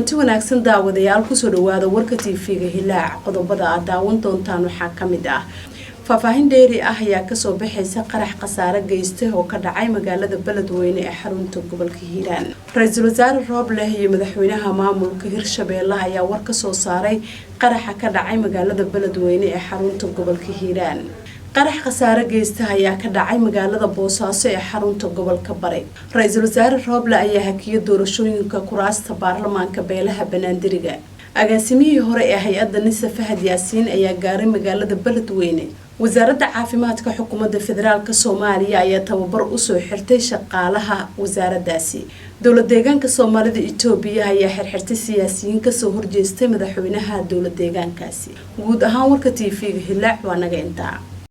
Kulanti wanaagsan daawadayaal, kusoo dhawaada warka TV-ga Hilaac. Qodobada aad daawan doontaan waxaa kamid ah: faahfaahin dheeri ah ayaa kasoo baxaysa qarax khasaare geystay oo ka dhacay magaalada Beledweyne ee xarunta gobolka Hiiraan. Ra-iisul wasaare Roobleh iyo madaxweynaha maamulka Hirshabeelle ayaa war kasoo saaray qaraxa ka dhacay magaalada Beledweyne ee xarunta gobolka Hiiraan. Qarax khasaare geysta ayaa ka dhacay magaalada Boosaaso ee xarunta gobolka Bari. Ra-iisul wasaare Rooble ayaa hakiyay doorashooyinka kuraasta baarlamaanka beelaha Banaandiriga. Agaasimihii hore ee hay-adda NISA, Fahad Yaasiin, ayaa gaaray magaalada Beledweyne. Wasaaradda Caafimaadka Xukuumadda Federaalka Soomaaliya ayaa tababar usoo xirtay shaqaalaha wasaaraddaasi. Dowlad deegaanka Soomaalida Itoobiya ayaa xirxirtay siyaasiyiin kasoo horjeestay madaxweynaha dowlad deegaankaasi. Guud ahaan warka TV-ga Hilaac waa naga intaa.